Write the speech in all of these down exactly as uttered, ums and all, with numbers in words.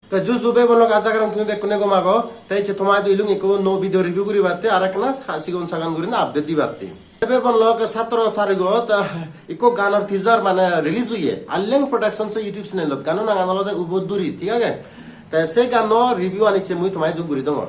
Te ju ju bebonlok, aja gorong tumi bekkune gom ago. Te ecche toma idu elung ikko nuo video review guribatte, ar ekkena sa-, sigon sagon gurinei update dibatte. Te bebonlok, satro tarigot, ah, ikko ganor teaser mane release oye. Alleng Production se YouTube channelot. Gano nangan olode Uboduri, thik age? Te se gano review an ecche mui toma idu guri dongor.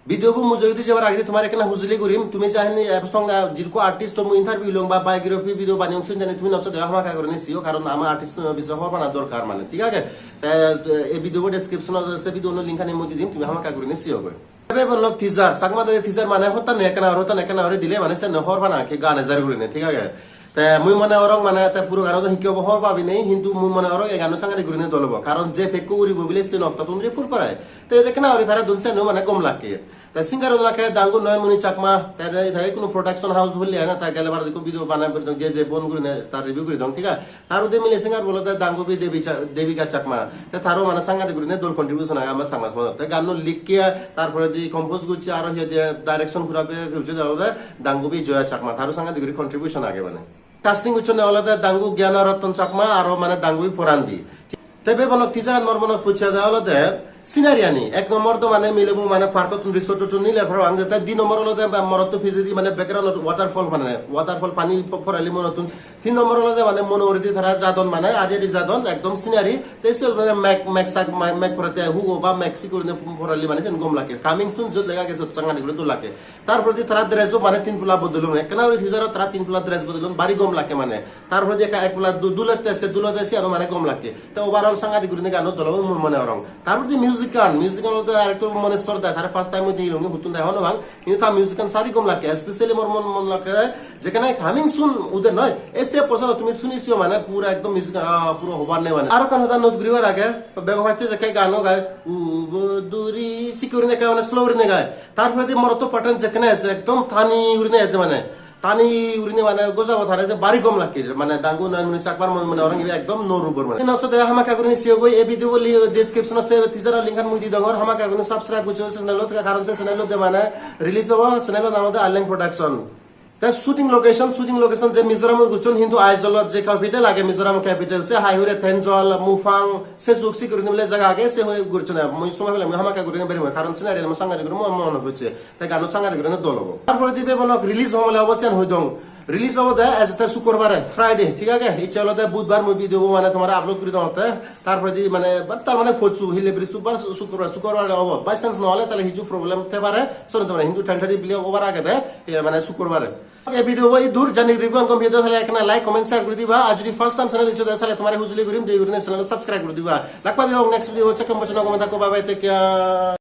Video bo mujungedi jebar agedi tomare ekkena hujuli gurim, tumi jahini, eh, song, eh, jirko artist to mui interview long ba biography video baneyong, siyun jani tumi no sode hamakkai gurinei siyo, karon ama artist to biso hobor pana dorkar mane, thik age? Te, eh, ei video bo description ot se video no link ani mui di dim, tumi hamakkai gurinei siyo goi. Ebe bolok teaser, Chakma dagi teaser mane hotta ne ekkena aro, hotta ne ekkena aro dile mane se no hobor pana ke gane jar gurinei, thik age? Te mui mone orong mane te puro gano do hingke obo hobor pabi nei, hintu mui mone orong ei gano sangare gurinei dol obo, karon je pekko uribo bile se nokto tundri pur parai. Te ede ekkena uri tara dun seno mane gom lakke. Te singer un lakke Dangu Noyonmoni Chakma, te, te, te ikkunu production house holle na, ta gele bar ikko video banai bari dong, je je bon gurinei ta review guri dong, thik age? Tar udi mile singer bolode Dangubi Devi Cha-, Devika Chakma. Te taro mane sangadik gurinei dol contribution age ama Changma somajot. Te ganno likke, tar poredi compose gocche, aro hi hoide direction gurabe gocche olode Dangubi Joya Chakma. Taro sangadik guri contribution age mane. Casting gocchonde olode Dangu Gyana Ratan Chakma aro mane Dangubi Porandi. Te bebonlok teaser an mor monot pocche de olode scenery ani. Ek nombor do mane milebo mane park ottun resort ottun niler parapang, te di nombor olode ba morotto pijedi mane background ot waterfall mane waterfall pani po-, porelli monottun. Tin nombor olode mane mono uguredi tara jadon mane adi adi jadon ekdom scenery. Te se olode meg, meg sak, meg, meg porette hugo ba meg sik gurinei porelli mane sen gom lakke. Coming soon jot lega age sot sangani guri dol lakke. Tar poredi tara dress o mane tin pula bodolon. Ekkena guri teaser ot tara tin pula dress bodolon. Bari gom lakke mane. Tar poredi ekka ek pula du-, dulette se dulode se aro mane gom lakke. Te overall sangadik gurinei gano dol obo mui mone orong. Tar poredi music an, music an olode arekku mone sor de. Tara first time mui degilungi, huttun de hobor no pang. Hintu ta music an sari gom lakke, especially mor mon, mon lakke jekkene Coming Soon ude noi, ei se porsano tumi suni siyo mane pura ekdom music, ah, puro hobar nei mane. Aro ekkan hoda note guribar age, bego pacche jekke gano gai, "Uboduri" sikke gurinei ekka mane slow gurinei gai. Tar poredi morotto part an jekkene eje ekdom tani gurinei eje mane. Tani gurinei mane gojabo tare je bari gom lakke, mane Dangu Noyonmoni Chakmar mui mone orong ibe ekdom no rubor mane. Ino sode hamakkai gurinei siyo goi, ei video bo li-, description ot se teaser o link an mui di dongor, hamakkai gurinei subscribe goccho se channel ot, karon se channel ot de mane release obo, channel o nang olode Alleng Production. Te shooting location, shooting location je Mizoram ot gocchon, hintu Aizawl ot je capital age, Mizoram capital, se hai hure Thenzawl, Mupang, se suk sik gurinei bile jaga age, se hoi gocchon. Mui somoi pele mui hamakkai gurinei berim, karon scenery an mor sangadik gurinei mone pocche. Te gano sangadik gurinei dol obo. Tar poredi bebonlok release obo mane obo siyan hoi dong. Release obode ejette sukrobare, Friday, thik age? Icche olode budbar mui video bo mane tomare upload guri dongotte. Tar poredi mane, ba-, tar mane pochu hille biri sukbar, sukrobare, sukrobare obo. By chance no ole tale hissu problem te pare, sone tomare hintu tentatively obar agede, e, mane sukrobare. Ei video bo idur, jodi review an gom peye tale ekkena like, comment, share guri diba. Ar jodi first time channel iccho de tale tomare hujuli gurim, dei gurinei channel subscribe guri diba. Lak pabi hok next video, sekkon pojjonto gome thakko, bye bye, take care.